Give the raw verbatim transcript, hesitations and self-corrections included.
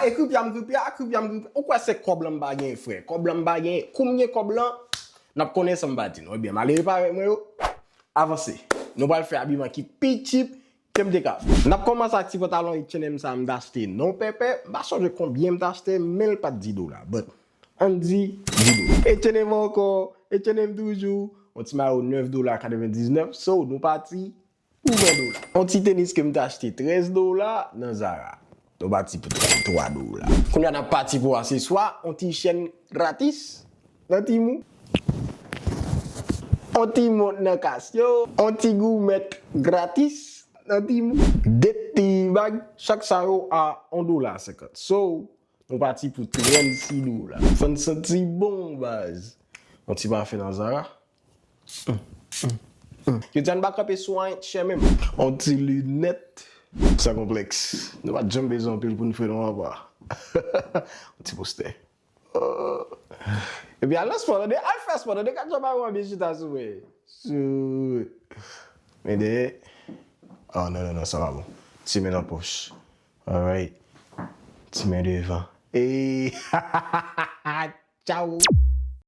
E kripya m kripya, kripya m kripya. Ou kwè se kòb lan m pa gen, frè? Kòb lan m pa gen. Kou m gen kòb lan, n ap konnen sa m pa di nou. Ebyen, malere parèy mwen yo, avanse. Nou pral fè abiman ki pi cheap ke m te ka fè. N ap kòmanse ak ti pantalon H and M sa m t achte non pèpè. M pa sonje konbyen m t achte, men l pa t dis dola. But, ann di dis dola. H and M ankò, H and M toujou. Yon ti mayo nèf dola katrevendiznèf. So, nou pati pou ven dola. Yon ti tenis ke m te achte trèz dola nan Zara. Nou pati pou trèztwa dola. Kounye a n ap pati pou aseswa, yon ti chèn gratis nan Temu. Yon ti mont nan Casio, yon ti goumèt gratis nan Temu. De ti bag, chak sa yo a yon dola senkant. So, nou pati pou trannsis dola. Fè n santi bon, baz. Yon ti pafen nan Zara. Yo di a n pa kanpe sou anyen chè menm. Yon ti linèt. San konplèks. Nou pa t janm bezwen anpil pou n fè nou anba. Yon ti postè. Oh. Epi al nan spò, tande, al fè spò, tande, gad jan pa yon byen chita sou mwen. Sou. Men dèyè. Oh, non, non, non, sa pa bon. Ti men nan pòch. Alright. Ti men devan. Ey! Tchao!